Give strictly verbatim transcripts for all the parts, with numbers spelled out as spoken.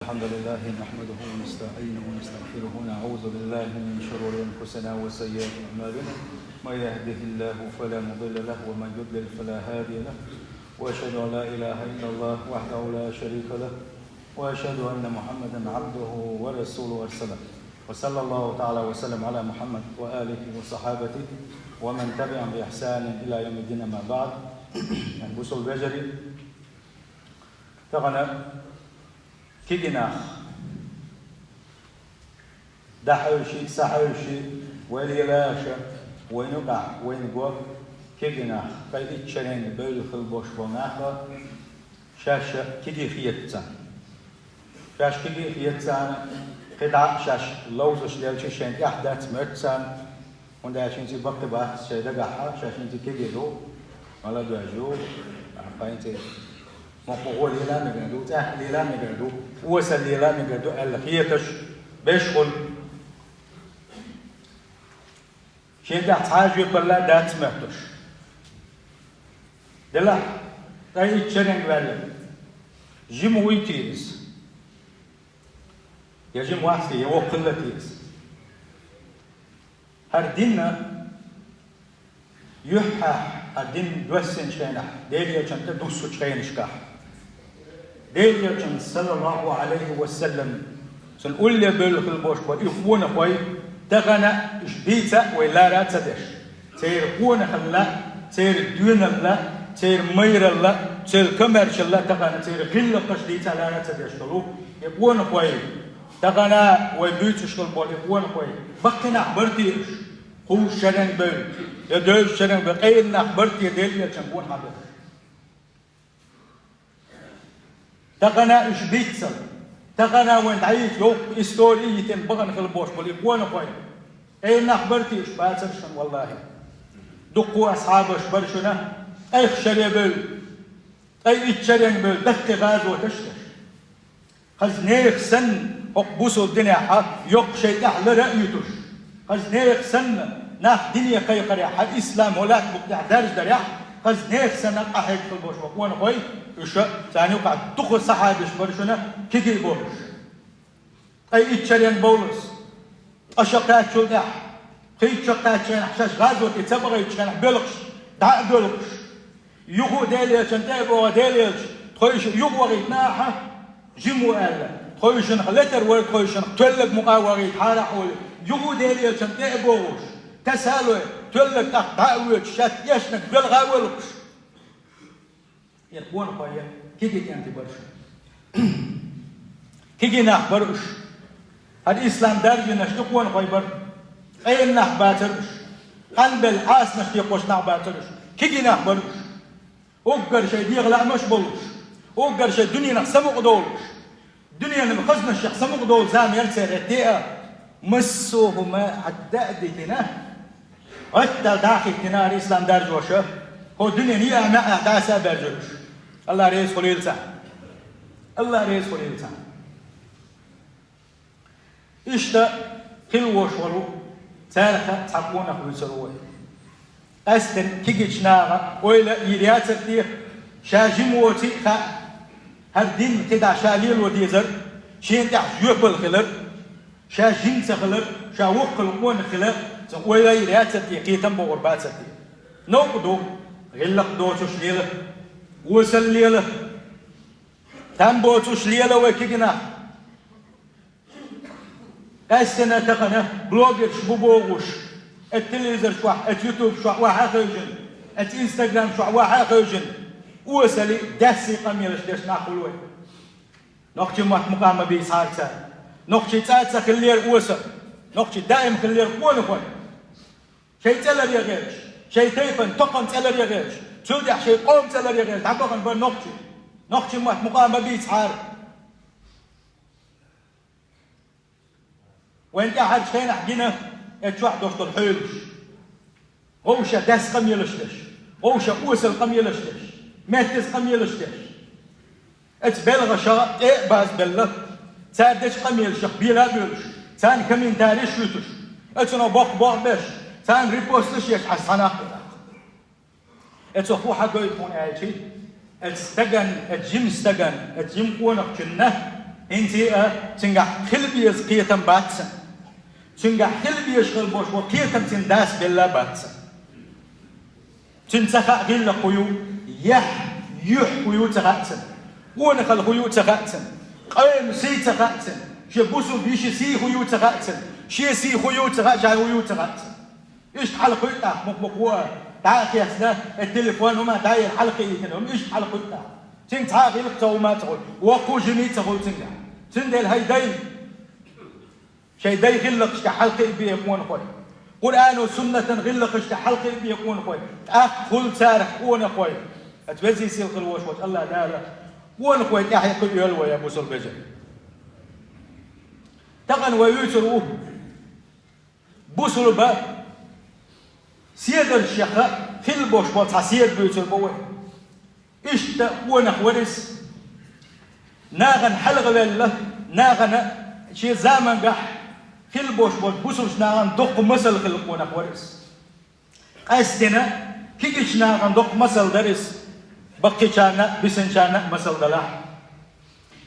الحمد لله نحمده ونستعينه ونستغفره ونعوذ بالله من شرور أنفسنا وسيئات أعمالنا. من يهده الله فلا مضل له ومن يضلل فلا هادي له. وأشهد أن لا إله إلا الله وحده لا شريك له. وأشهد أن محمدا عبده ورسوله أرسله. وصلى الله تعالى وسلم على محمد وآله وصحابته ومن تبعهم بإحسان إلى يوم الدين، أما بعد. Бусалба вежарий, тахана кегий нах, дӀахьевши, схьахьевши, вай лелаш, вайна юкъахь, вайна гӀо, кегий нах, ткъе итт шеренга бевлла хила болуш болу нах, шаьш кегий хета царна. Шаьш кегий хета царна, кхидӀа шаьш ловзуш лелча шайна тӀехь дац моьтту царна, хӀунда аьлча хӀинца баккхий бац шайн дагахь, шаьш хӀинца кегий ду, мала доьжна ю, хӀинца мохк гӀо лела мегар ду, цӀахь лела мегар ду, осал лела мегар ду аьлла хеташ, беш хуьлу. Шен тӀехь цхьа а жоьпалла дац моьттуш. Делахь, ткъе итт шеренга ваьлла, жима вуй те иза? Я жима вац те, я воккха хилла те иза? ХӀара дин юьххьехь, хӀара дин доьссинчу хенахь, Делан Элчанна тӀе дуссучу хенашкахь, Делан Элчанна, саллаллаху Ӏалайхи ва саллам, цунна улле бевлла хила болуш болу и къонахой, тахана уьш дийца а вай лара а ца деш, церан къонахалла, церан доьналла, церан майралла, церан комаьршалла, тахана церан гӀиллакхаш дийца а лара а ца деш долу и къонахой, тахана вай буьйцуш хила болу и къонахой, баккхий нах бара те уьш? Кхузза шеренга бевлла, я дезткъа шеренга бевлла, къена нах бара те Делан Элчанна гонахьа бевлла? Тахана уьш биццал, тахана вайн дӀайийца йоккха истори йитина бахана хила болуш болу и къонахой, къена нах бара те уьш? Бацара шуна, валлахӀи. Дуккха а асхьабаш бара шуна, айхьа шаре бевлла, ткъе итт шеренга бевлла, даккхий гӀазоташ а деш. Хаза нехан санна, хӀокху бусалба динехь йоккха шайн тӀаьхьа лар а юьтуш, хаза нехан санна, нах дине кхайкхарехь, хьан ислам хӀокху лаьттан букъа тӀехь даржадарехь, хаза нехан санна къахьега хила болуш болу къонахой, уьш а, царна юкъахь дукха сахьабаш бара шуна, кегий болуш. Ткъе итт шеренга бовлу иза. Ткъа шо кхаьччул тӀаьхьа, кхечу шо кхаьччу хенахь, шаьш гӀазоте ца бахийтучу хенахь, боьлхуш, дӀа а боьлхуш, юха а Делан Элчанна тӀе а богӀу, Делан Элча, тхойша юха вахийтина ахьа, жима ву аьлла, тхойшинах летар вара, тхойшинах тоьллаг мукъа а вахийтахьара ахьа олий, юха а Делан Элчанна тӀе а богӀуш, тасалой, тоьллаг тӀаккха дӀа а воьдуш, шаьш эшнарг белха а воьлхуш. И къонахой кегий кӀентий бара шуна. Кегий нах бара уьш. ХӀара ислам даржийнарш и къонахой бара. Къена нах бацара уьш. Къанбелла Ӏасанаш текхош нах бацара уьш. Кегий нах бара уьш. Уггар шайн дегӀан лаамаш болуш. Уггар шайн дуьненах самукъадолуш. Дуьненан хазанашех самукъадолу зама яра церан, тӀе а массо а хӀума хьан даа дитина, гӀаттал дӀахӀиттина хӀара ислам даржоша, хӀо дуьненан йиъа маьӀӀехь дӀаса а баьржира уьш. АллахӀ реза хуьлийла царна. АллахӀ реза хуьлийла царна. Иштта хила волуш волу царах цхьа къонах вуьйцур ву вай. Къаьсттина кегийчу наха ойла а йийр яцара те, ша жима воций а хаьа, хӀара дин кхидӀа ша лело дезар, шена тӀехь жоьпалла хилар, ша жима ца хилар, ша воккхалла къонах хилар, цунах ойла а йийр яцара те, кхетам а богӀур бацара те. Новкъа ду, гӀиллакх доцуш лела, осал лела, там боцуш лела вай кегий нах. Къаьсттина тахана блогерш бу бохуш, эцу телевизор чохь, эцу ютуб чохь охьа а хевшина, эцу инстаграм чохь охьа а хевшина, осаллий, даьссий къамелаш деш нах хуьлу вай. Нохчийн мотт мукъа ма бийцахьара цара. Нохчийн цӀа а ца хиллера осал, нохчийн даим хиллера къонахой. Шайн цӀе ларъян гӀерташ, шайн тайпан, токханан цӀе ларъян гӀерташ, цул тӀаьхьа шайн къоман цӀе ларъян гӀерташ дӀабахана бара нохчий. Нохчийн мотт мукъа ма бийцахьара. Вайн тӀаьхьарчу хенахь гина эцу чохь долуш долу хьоьлуш. Вовша даьсса къамелаш деш, вовша осал къамелаш деш, меттаза къамелаш деш. Эцу белхаша тӀе а базбелла, цара дечу къамелашах бела а боьлуш, царна комментариш а юьтуш, эцунах боккха-боккха беш, царна репосташ еш, хьан схьанакх а. Эцо хӀун хьагойту хьуна аьлчи, эцу стаган, эцу жима стаган, эцу жима къонахчунна ХӀинца а цуьнгахь хила беза кхетам бац цуьнан. Цуьнгахь хила безаш хила болуш болу кхетам цуьнан дас белла бац цуьнан. Цуьнан ца хаьа гӀиллакх хӀун ю, яхь, юьхь хӀун ю ца хаьа цуьнан, къонахалла хӀун ю ца хаьа цуьнан, къевлла сий ца хаьа цуьнан, шен бусулба йишин сий хӀун ю ца хаьа цуьнан, шен сий хӀун ю ца хаьа, шайн хӀун ю ца хаьа цуьнан. Иштта хьалакхуьйту тӀаккха мукъа-мукъа вон, дӀа а хецна, и телефон хӀума дӀа а елла хьалакхийтина, хӀума иштта хьалакхуьйту тӀаккха. Цуьнга цхьа а гӀиллакх ца хуьлу, ма ца хуьлу, воккха а жимма а ца хуьлу цуьнгахь. Цундела хӀай дай, шайн дай гӀиллакхашкахь хьалакхиа бен къонахой. Къуръано, суннатан гӀиллакхашкахь хьалакхиа бен къонахой. ТӀаккха хуьлу царах къонахой. Аса везий сийлахь хила волуш волчу АллахӀ Дала къонахой тӀаьхье кхуьуьйту вай, я бусулба вежарий. Тахана вай вуьйцур ву бусулба седаршех хила болуш болу цхьа седа буьйцур бу вай. Иштта къонах вара иза. Нахана хьалхавелла, нахана шен заманчохь хила болуш болчу бусулбачу нахана доккха масал хилла къонах вара иза. Къаьсттина кегийчу нахана доккха масал дара иза, баккхийчарна а, бисинчарна а масал далахь.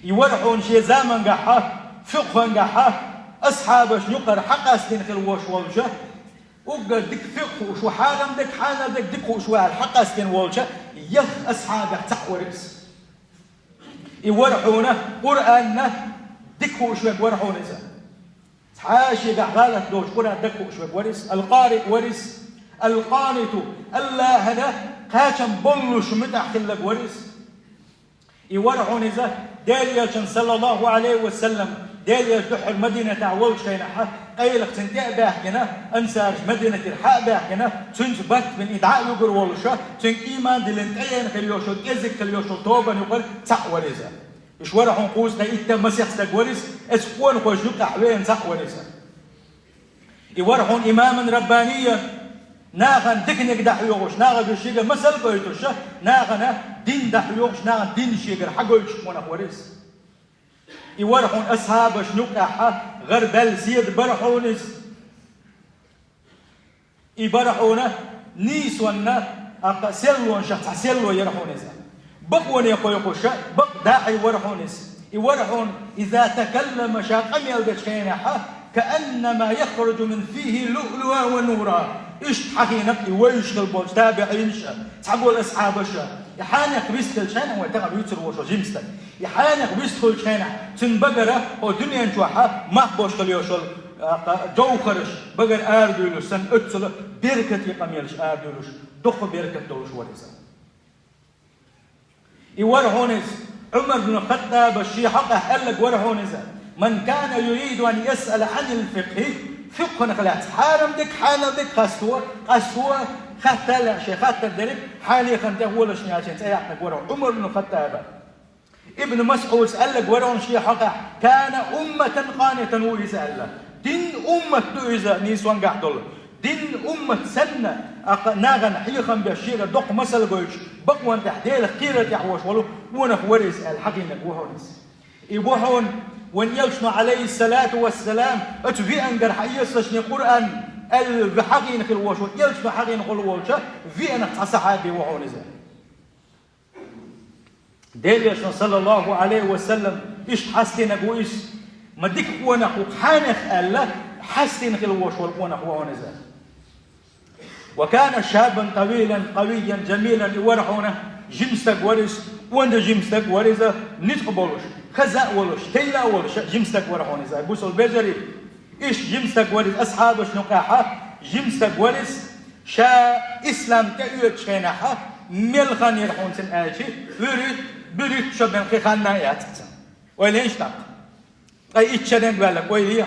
И вара хьуна шен заманчохь, фикъхӀангахь асхьабашна юкъара хьакъастийна хила волуш волчу, уггар дика фикъхӀ хууш ву, хьарам дерг, хьанал дерг дика хууш ву аьлла хьакъастийна волчу ялх асхьабех цхьаъ вара иза. И вара хьуна Къуръанна дика хууш верг вара хьуна иза. Цхьа а шегахь гӀалат доцуш Къуръан дага хууш верг вара иза. Ал-Къари вара иза. Ал-Къаниту, АллахӀана кхачам боллуш муьтӀахь хилларг вара иза. И вара хьуна иза, Делан Элчанна, саллаллаху Ӏалайхи ва саллам, Делан Элча дуьххьара Мадинатехь волчу хенахь, къайлаха цунна тӀе а баьхкина, ансараш Мадинатера схьа а баьхкина, цуьнца барт бина и дӀа а вуьгур волуш, цуьнга ийман диллина тӀеена хила йолуш, кӀезиг хила йолуш тобанна юкъара цхьаъ вара иза. Уьш вара хьуна кхузткъе итт, масех стаг вара иза, оцу къонахойшна юкъахь веана цхьаъ вара иза. И вара хьуна имаман раббаниян, нахана диканиг дӀахьоьхуш, нахана шега масал а гойтуш, нахана дин дӀахьоьхуш, нахана дин шегара схьагойтуш къонах вара иза. И вара хьуна асхьабашна юкъахь гӀарабаьлла седа бара хьуна иза. И бара хьуна нийсонна, аккха селлонашах цхьа селло яра хьуна иза. Бакъоне кхойкхуш, бакъ даӀи вара хьуна иза. И вара хьуна, иза такаллама, ша къамел дечу хенахь, кааннама яхруджу мин фихи луълуа ва нура. Иштта хьахийна и вевзаш хила болчу табиӀинаш а, цхьаболу асхьабаш а. И хьенех вистхилчу хенахь, вай тахана вуьйцур волуш волу жима стаг. И хьенех вистхуьлучу хенахь, цуьнан багара хӀокху дуьнен чохь мах болуш хила йолуш йолу, а, кха-, жовхараш багара арадуьйлуш санна, оццул беркате къамелаш арадуьйлуш, дукха беркат долуш вара иза. И вара хьуна иза, Ӏумар бну Хаттаба шен хьокъехь аьлларг вара хьуна иза: «Ман кана юриду ан ясъала анил фикхи», фикхӀанах лаьцна, хьарам дерг, хьанал дерг хасто, къасто, хаттар лаьа, шен хаттар дерг, хьалехана тӀе волаш яьлчийн цӀе яьккхинарг вара Ӏумар бну Хаттаба. Ибн Масъудс аьлларг вара хьуна шен хьокъехь: «Кана умматан къанитан», ву иза аьлла. Дин уммат ду иза нийсонгахь долу. Дин уммат санна, аккха нахана хьехам беш, шегара доккха масал гойтуш, бакъонан тӀехь, Делах кхерар тӀехь волуш волу къонах вара иза аьлла хьахийнарг ву хьуна иза. И ву хьуна вайн Элчано, Ӏалайхиссалату вассалам, оцу веангара хьаэцалаш, Къуръан аьлла хьахийна хила волуш волу, Элчано хьахийна хила волчу веанах цхьа сахьаби ву хьуна иза. Делан Элчано, саллаллаху Ӏалайхи ва саллам, иштта хьастийнарг ву иза, ма дика къонах ву хьенех аьлла, хьастийна хила волуш волу къонах ву хьуна иза. «Ва кана шабан тавилан, къавиян, жамилан», и вара хьуна жима стаг вара иза, онда жима стаг вара иза, ницкъ болуш, хаза а волуш, тайна а волуш, жима стаг вара хьуна иза, бусулба вежарий. Иштта жима стаг вара иза, асхьабашна юкъахь жима стаг вара иза, ша ислам тӀеоьцучу хенахь мел хан яра хьуна цуьнан аьлча, вуьрхӀитта, буьрхӀитта шо бен кхин хан а яц цуьнан. Ойла йинаш тӀаккха. Ткъе итт шеренга ваьлларг ойла е.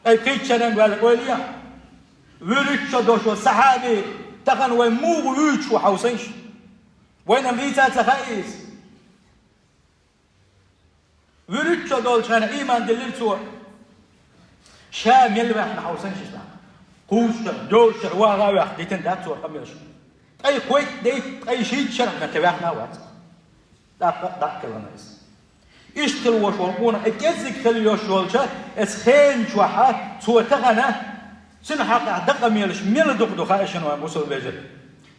Ткъе пхийтта шеренга ваьлларг ойла е. ВуьрхӀитта шо долуш волу сахьаби тахана вай муха вуьйцуш ву хьовсийша. Вайна-м дийца а ца хаьа иза. ВуьрхӀитта шо долчу хенахь ийман диллира цо. Ша мел ваьхна хьовсийша иза. Кхузткъа шарахь, доьалгӀачу шарахь ваха а ваьхна дитина дац цо къамелаш. Ткъе кхойтта дейтта, ткъе шийтта шарахь мел кхин ваьхна а вац. ТӀаккха а дӀа а кхелхина иза. Иштта хила волуш волу къонах, и кӀеззиг хила йолуш йолчу, оцу хенан чохь цо тахана, цуьнан хьокъехь дан къамелаш мел дукха ду хаьа шуна, вайн бусулба вежарий.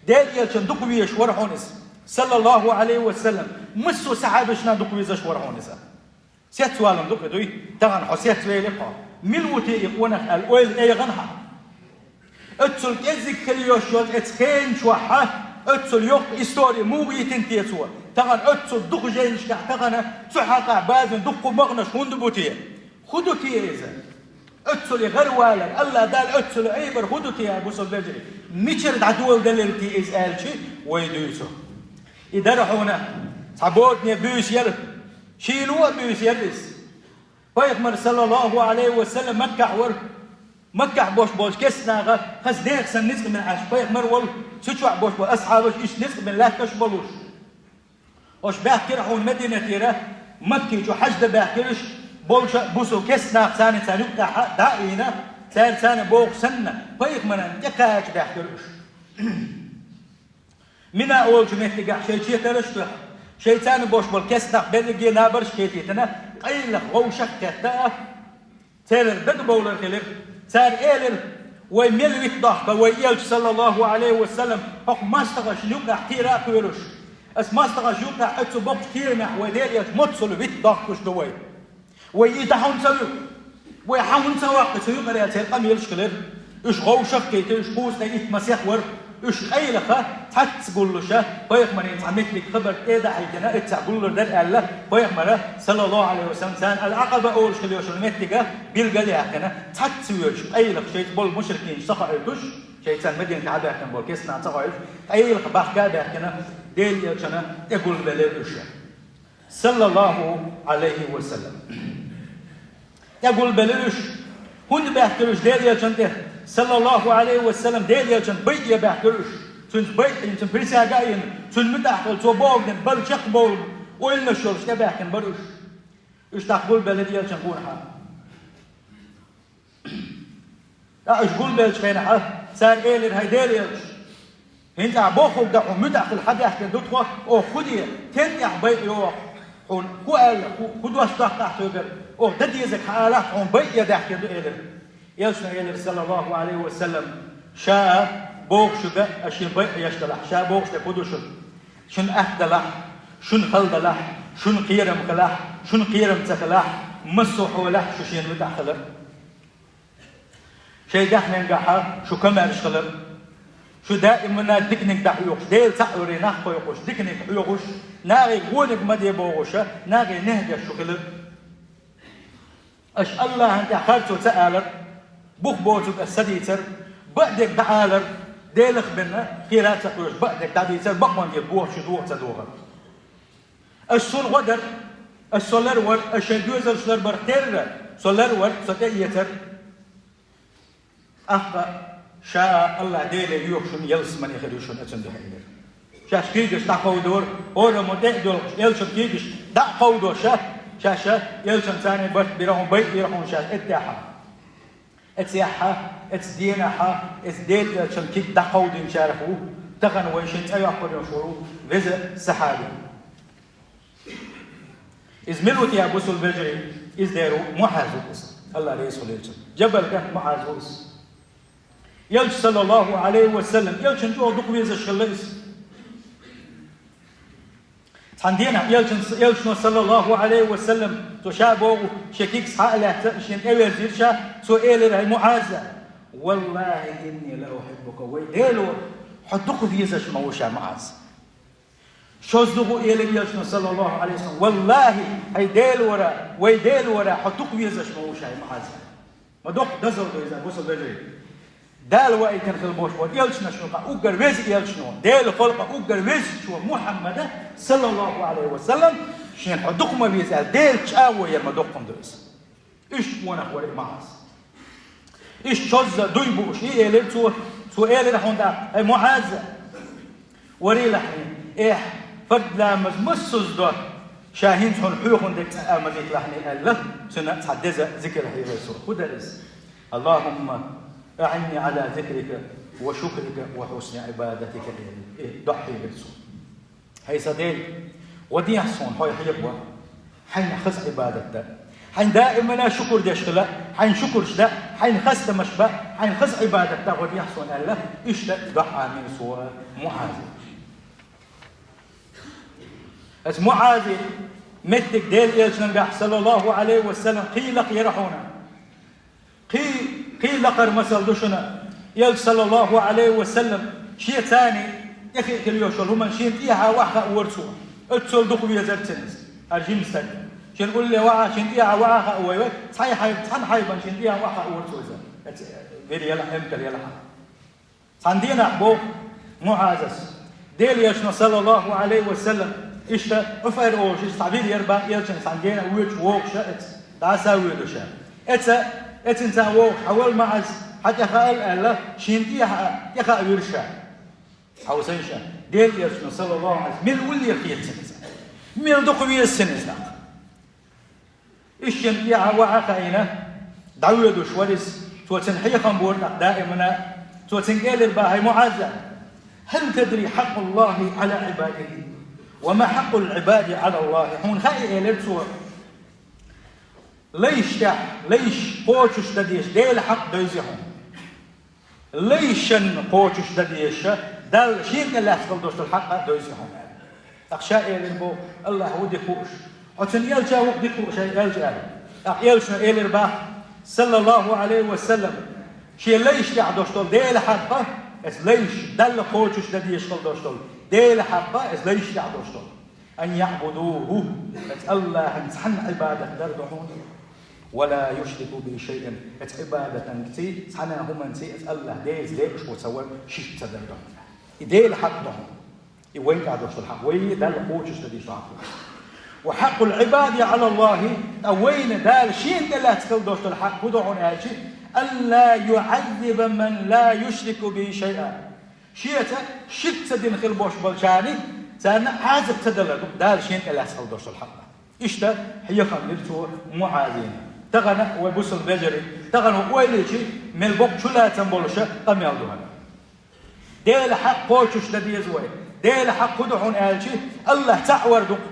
Делан Элчанна дукха везаш вара хьуна иза, саллаллаху Ӏалайхи ва саллам, массо а сахьабашна дукха везаш вара хьуна иза. Сецвалун ду-кх и дуй, тахан хьо сецвелира хьо. Мила ву те и къонах аьлла, ойла тӀейгӀан хьа. Оццул кӀеззиг хила йиш йоцу оцу хенан чохь, оццул йоккха истори муха йитина те цо? Тахан оццул дукха жайнашкахь, тахана цу хьакъехь базина дуккха бакъонаш хӀунда бу те? ХӀун ду те иза? Оццул и гӀаравалар, АллахӀ Дала оццул Ӏийбар хӀун ду те, бусалба вежарий? Мичара дӀадоладелира те иза аьлча, вай дуьйцу. И дара хьуна, цхьа бодане буьйса яра, шийла а буьйса яра иза. Пайхамар, саллаллаху Ӏалайхи ва саллам, Маккахь вара. Маккахь бош болчу керста наха хаза нехан санна ницкъ бина Ӏаш, пайхамар волу, цу чохь бош болу асхьабаш иштта ницкъ бина лаьтташ болуш. Ош баьхкира хьуна Мединатера, Макки чу хьаж дан баьхкира уьш, болчу бусу керста нах царна царна юккъехь дӀа а йина, цара царна боху санна, пайхамарна тӀекхача баьхкира уьш. Мина олучу меттигехь шайн четараш а тоьхна, шайн царна бош болу керста нах берриге набарш а кхетийтина, къайлаха вовшах а кхетта а, церан дага бовлар хилира. Цара элира: «Вай мел витта дохка, вай элча, саллаллаху Ӏалайхи ва саллам, хӀокху мастагӀашна юккъехь кхера а кхоьруш. Ас мастагӀашна юккъехь оццу боккхачу кхерамехь вай Делан элча моццул витта дохкуш ду вай. Вай и дӀа хьуна ца вуьгу? Вай хьан хӀунда ца ваккха цу юкъара?» — аьлла, церан къамелаш хилира. Уьш вовшах а кхийтина, уьш кхузткъе итт масех вара. Уьш къайлаха, цхьацца гуллуша, пайхамарна цхьа меттиг хабар тӀе а дахьийтина, эццахь гуллур дара аьлла, пайхамара, саллаллаху Ӏалайхи ва саллам, царна Ал-Ӏакъаба олуш хила йолчу меттига билгал а яьккхина, цхьацца воьдуш, къайлаха шайца болу мушрикинаш ца хоуьйтуш, шайца Мединатехь баьхкина болу керста нах ца хоуьйтуш, къайлаха бахка а баьхкина, Делан элчанна тӀе гулбелира уьш. Саллаллаху Ӏалайхи ва саллам. ТӀе гулбелира уьш. ХӀунда баьхкира уьш Делан элчанна тӀе? Саллаллаху Ӏалайхи ва саллам, Делан элчанна байъа баьхкира уьш. Цуьнца байъа йина, цуьнан присяга а йина, цуьнан муьтӀахь хила, цо бохург дина, бала чекхбовла ойланаш йолуш тӀебаьхкина бара уьш. Уьш тӀаккха гулбелира элчанна гонахьа. ТӀаккха уьш гулбеллачу хенахь, цара элира: «ХӀай Делан элча, хӀинца ахь бохург дан хьуна муьтӀахь хила хьан даьхкина ду тхо, оха хӀун де, стен тӀехь байъа йо оха? Хьуна хӀун аьлла, хӀун, хӀун дош доккху ахь тхоьгара? Оха дан дезарг хьан алахь, хьуна байъа даьхкина ду», — элира. Элчано элира, саллаллаху Ӏалайхи ва саллам: «Ша боху шуьга, аш шена байъа еш далахь, ша бохуш дерг хӀун ду шуна? Шуна атта далахь, шуна хала далахь, шуна кхерам хилахь, шуна кхерам ца хилахь, массо а хьолехь шу шена муьтӀахь хилар». Шайн даьхненгахьа шу комаьрша хилар. Шу даимана диканиг дӀахьоьхуш, Дела цхьаъ варе нах кхойкхуш, диканиг хьоьхуш, нахе вониг ма де бохуша, нахе нехь деш шу хилар. Аша АллахӀан тӀехь харцо ца алар, бух боцург аса ца дийцар, баъдерг дӀаалар, Делах бенна, кхера а ца кхоьруш, баъдерг дӀадийцар, бакъонге бохуш шу доху ца дохар. Ас суна гӀо дара, ас со лар вара, ас шайн доьзалш лар барх терра, со лар вара, со тӀеэцара. ТӀаккха ша АллахӀ Деле йоьху шуна, ялсамане хир ю шуна оцунна дуьхьа элира. Шаьш куьйгаш дӀакховдора, хӀораммо тӀе а доьлхуш, элчан куьйгаш дӀа а кховдо ша, ша-ша, элчан царна барт бира хьуна, байъ бира хьуна шаьш эттехьа. Эццехьа, эццу денахьа, эццу Делан элчан куьг дӀакховдийначарах ву, тахана вайн шина цӀе йоккхур йолуш волу веза сахьаби. Иза мила ву те, бусалба вежарий? Иза дера ву, МуӀаз ву иза. АллахӀ реза хуьлийла цунна. Джабал кӀант МуӀаз ву иза. Элча, саллаллаху Ӏалайхи ва саллам, элчанна чӀогӀа дукха везаш хилла иза. Цхьана дийнахь элчан-, элчано, саллаллаху Ӏалайхи ва саллам, цо ша боху, шен куьг схьа а лаьцна, шена тӀеверзийра ша, цо элира: «ХӀай МуӀаз, валлахӀи, инни ла ухьиббука, вай Делора, хьо дукха везаш ма ву ша, МуӀаз». ШозлагӀа элира элчано, саллаллаху Ӏалайхи ва саллам: «ВаллахӀи, хӀай Делора, вай Делора, хьо дукха везаш ма ву ша, МуӀаз». Ма доккха дозалла ду иза, бусалба вежарий. Дала ваийтина хила болуш болу элчанаш юкъахь уггар веза элчано, Делан халкъах уггар везачо Мухьаммада, саллаллаху Ӏалайхи ва саллам, шена хьо дукха ма веза аьлла, Делан чӀагӀо яр ма доккха хӀума ду иза. Иштта къонах вара и МуӀаз. Иштта шозза дуй бууш, и элира цо, цо элира хьуна тӀаккха: «ХӀай МуӀаз, варийлахь хьуна, эхь, фард ламаз массаза до, ша хӀинца хьуна хьоьхун дерг цкъа а ма дийталахь хьуна», — аьлла, цуьнан цхьа деза зикр хьийхира цо. ХӀун дара иза? «АллахӀумма аӀинни Ӏала зикрика ва шукрика ва хьусни Ӏибадатика», — аьлла, и доӀа хьийхира цо. «ХӀай сан Дела, гӀо дехьа суна хьо хьехо, хьайна хаза Ӏибадат дан, хьайна даимана шукур деш хила, хьайна шукурш дан, хьайна хастамаш бан, хьайна хаза Ӏибадат дан гӀо дехьа суна», — аьлла, иштта доӀа хьийхира цо МуӀаза. Аса МуӀаза Меттиг Делан Элчангахь, саллаллаху Ӏалайхи ва саллам, кхин лакха яр хьуна. Кхин, кхин лакхара масал ду шуна. Элча, саллаллаху Ӏалайхи ва саллам, шен царна тӀехиъ хила йолуш йолу хӀуманна шена тӀехьа ваха хаа вара цо. Оццул дукха везара цунна иза, хӀара жима стаг. Шена улле ваха, шена тӀехьа ваха хаа вай, вай, цхьа хьайба, цхьана хьайбана шена тӀехьа ваха хаа вара цо иза. Оцу вир елахь, эмкал елахь. Цхьана дийнахь боху МуӀазас, Делан Элчано, саллаллаху Ӏалайхи ва саллам, иштта Ӏуфайр олуш цхьа вир яра боху Элчанца цхьана дийнахь воьдуш вогӀуш оцу, дӀаса а воьдуш. Оцу, оцуьнца вогӀуш, хьан вала МуӀаз, хьан тӀе хаал аьлла, шена тӀехьа, тӀе хаа вира ша. Хьовсийша, Делан Элчано, саллаллаху Ӏалайхи ва саллам, мила уллера хета цунна иза? Мила дукха веза цунна иза тӀаккха? Иштта шена тӀехьа ваха а хаийна, дӀавоьдуш вара иза. Цо цунна хьехам бора тӀаккха даимана. Цо цуьнга элира боху: «ХӀай МуӀаз, хӀал тадри хьакъуллахи Ӏала Ӏибадихи, ва ма хьакъул Ӏибади Ӏала Аллахи?» Хьуна хаьий, элира цо, лайш тӀехь, лайш кхочуш дан дезаш Делан хьакъ доьзий хьуна? Лайшна кхочуш дан дезаш Далла шена тӀе лаьцна хила долуш долу хьакъ а доьзий хьуна аьлла. ТӀаккха ша элира боху: «Аллах ву дика хууш, хьо цуьнан элча ву-кх дика хууш, хӀай элча», аьлла. ТӀаккха Элчано элира боху, саллаллаху Ӏалайхи ва саллам, шен лайш тӀехь долуш долу Делан хьакъ а, оцу лайш Далла кхочуш дан дезаш хила долуш долу Делан хьакъ а, оцу лайш тӀехь долуш долу. «Ан яъбудуху», оцу Аллахьан цхьанна Ӏибадат дар ду хьуна. «Ва ла юшрику би шайъан», оцу Ӏибадатанций, цхьана а хӀуманций оцу Аллахь Делаца декъашхо ца вар ширк ца дар ду хьуна. И Делан хьакъ ду хьуна. И вайна тӀехь долуш долу хьакъ, вай Далла кхочуш дан дезаш долу хьакъ ду. «Ва хьакъул Ӏибади Ӏала Аллахи», ткъа вайна Дала шена тӀе лаьцна хила долуш долу хьакъ хӀун ду хьуна аьлча: «Алла юӀаззиба ман ла юшрику би шайъа». Шеца ширк ца дина хила болуш болчарна, царна Ӏазап ца далар ду Дала шена тӀе лаьцна хила долуш долу хьакъ. Иштта хьехам бира цо МуӀазина. Тахана вай бусалба вежарий, тахана вай ойла йича, мел боккха чулацам болуша къамел ду хӀара. Делан хьакъ кхочуш дан деза вай. Делан хьакъ хӀун ду хьуна аьлча, Аллах цхьаъ вар ду-кх.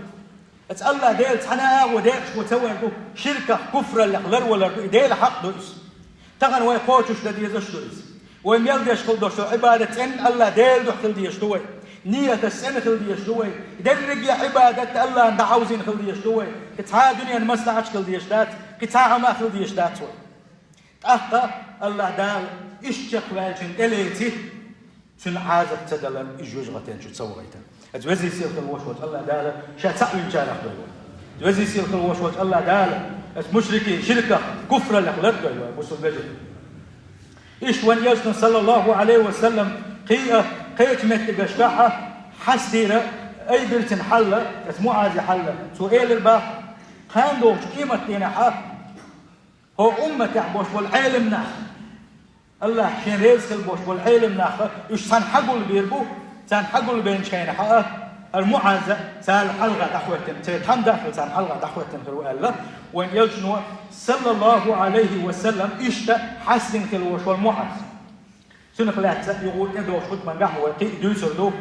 Оцу Аллах Дела цхьана а агӀо декъашхо ца вар ду, ширках, куфраллех ларвалар ду, и Делан хьакъ ду иза. Тахана вай кхочуш дан дезаш ду иза. Вай мел деш хила долуш долу Ӏибадат цӀена Аллах Делан дуьхьа хила дезаш ду вай. Нийяташ цӀена хила дезаш ду вай. Дерриге Ӏибадат Аллахьна дӀахьовзийна хила дезаш ду вай. Кхин цхьа а дуьненан маслаӀаташ хила дезаш дац, кхин цхьа а хӀума хила дезаш дац вай. ТӀаккха Аллах Дала иштта чекхваьллачун тӀелеци, цуьнан Ӏазап ца далар, иза жоьжахатен чу ца вахийтар. Оцу везий сийлахь хила волуш волчу Аллах Дала ша цхьаъ винчарах дойла вай. Оцу везий сийлахь хила волуш волчу Аллах Дала оцу мушрикийн ширках, куфраллех лардойла вай, бусалба вежарий. Иштта вайн Элчано, саллаллаху Ӏалайхи ва саллам, кхин а кхечу меттигашкахь а хьастийра, айбира цуьнан хьал, оцу МуӀазин хьал. Цо элира боху: «Кхана догӀучу къематдийнахь а хӀокху умматехь болуш болу Ӏелам нах, Аллах шен реза хила болуш болу Ӏелам нах, уьш цхьаьна хьагулбийр бу, царна хьагулбенчу хенахь а, хӀара МуӀаз царна хьалха дӀахӀоьттина, церан тхьамда а хилла царна хьалха дӀахӀоьттина хир ву», аьлла, вайн Элчано, саллаллаху Ӏалайхи ва саллам, иштта хьастина хила волуш волу МуӀаз. Цунах лаьцна юха тӀедогӀучу хутбангахь вай кхин а дуьйцур ду.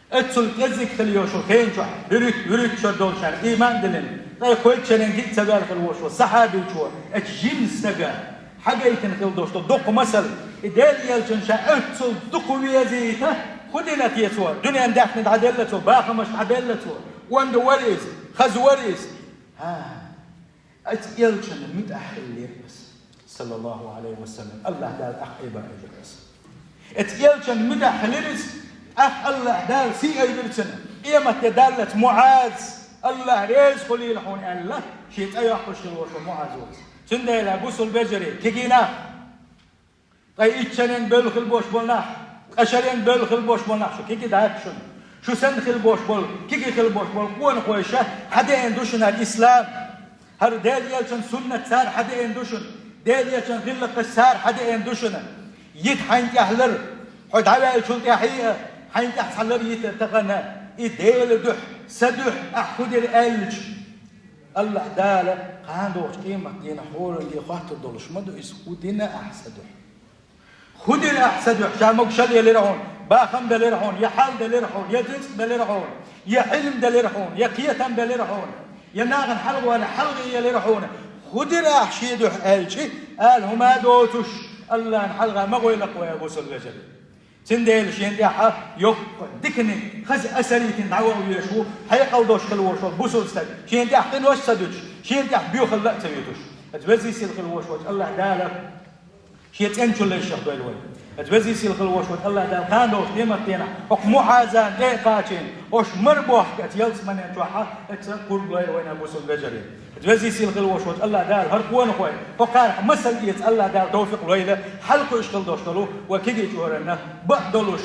Оццул кӀезиг хила йолчу хенан чохь, вуьрхӀитта, вуьрхӀитта шо долчарна ийман а диллина, ткъе кхойтта шеран гиъ ца ваьлла хила волчу сахьабичо, оцу жима стага хьагайтина хила долуш долу доккха масал, и Делан Элчанна ша оццул дукха везийта, хӀун дина те цо? Дуьненан даьхни дӀаделла цо, бахамаш дӀабелла цо, онда вара иза, хаза вара иза. ХӀа. Оцу Элчанна муьтӀахь хиллера аса, саллаллаху Ӏалайхи ва саллам, Аллах Дала тӀаккха айбар айбира аса. Оцу Элчанна муьтӀахь хиллера иза, тӀаккха Аллах Дала сий айбира цунна. Къематде даллалц МуӀаз, Аллах реза хуьлийла хьуна аьлла, шен цӀе йоккхуш хила волуш волу МуӀаз ву иза. Цундела, бусалба вежарий, кегий нах, ткъе итт шеран бевлла хила болуш болу нах, ткъа шеран бевлла хила болуш болу нах, шу кегий дац шуна. Шу санна хила болуш болу, кегий хила болуш болу къонахой ша хьадеана ду шуна хӀара ислам. ХӀара Делан Элчанан суннат цара хьадеана ду шуна. Делан Элчанан гӀиллакхаш цара хьадеана ду шуна. Йита хьайна тӀехь лар, хьо дӀаваьллачул тӀаьхьа а, хьайна тӀехь цхьа лар йита тахана, и Делан дуьхьа, сан дуьхьа ахь хӀун дира аьлча, Аллах Дала кхана догӀучу къематдийнахь хӀоранге хоттур долуш ма ду иза, хӀун дина ахь сан дуьхьа? ХӀун дира ахь сан дуьхьа? Ша могушалла елира хьуна, бахам белира хьуна, я хьал делира хьуна, я рицкъ белира хьуна, я Ӏилм делира хьуна, я кхетам белира хьуна, я нахана хьалхавала хьалхе елира хьуна. ХӀун дира ахь шен дуьхьа аьлча, ала хӀума а доцуш, Аллахьан хьалха ма гӀойла-кх вай, бусалба вежарий. Цундела шена тӀехьа йоккха диканиг хаза асар йитина дӀаваха везаш ву хьекъал долуш хила волуш волу бусалба стаг, шена тӀехь къинош а ца дуьтуш, шена тӀехь боьхалла а ца юьтуш. Оцу Веза-Сийлахь хила волуш волчу АллахӀ Дала Шен цӀеначул лайшех дойла вай. Оцу Веза-Сийлахь хила волуш волчу АллахӀ Дала кхана долчу неӀматах, хӀокху МуӀазана тӀе а кхачийна, хӀорш мара бохку оцу ялсаманен чохь а, оцу кхург лойла вайна бусалба вежарий. Оцу Веза-Сийлахь хила волуш волчу АллахӀ Дала хӀара къонахой, хӀокхарах масал эца АллахӀ Дала товфикъ лойла, хьалакхуьуш хила долуш долу вай кегийчу хӀорана бакъ долуш,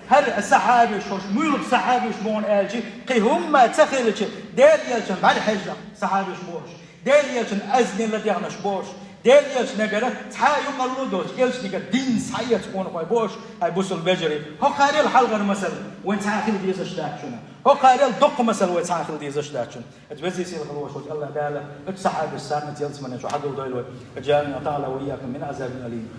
хӀара сахьабаш, хӀорш муьлха сахьабаш бу хьуна аьлча, кхин хӀумма ца хилча, Делан Элчан бӀаьрхьежнах сахьабаш бу хӀорш. Делан Элчан азне ладегӀнаш бу хӀорш. Делан Элчанегара цхьа а юкъарло доцуш, Элчанегара дин схьаэца къонахой бу хӀорш, хӀай бусалба вежарий. ХӀокхарел хьалхара масал вайн цхьа а хила дезаш дац шуна. ХӀокхарел доккха масал вайн цхьа а хила дезаш дац шуна. Оцу Веза-Сийлахь хила волуш волчу АллахӀ Дала оцу сахьабашца цхьаьна оцу ялсаманен чу хьагулдойла вай. أجارنا الله وإياكم من عذاب أليم.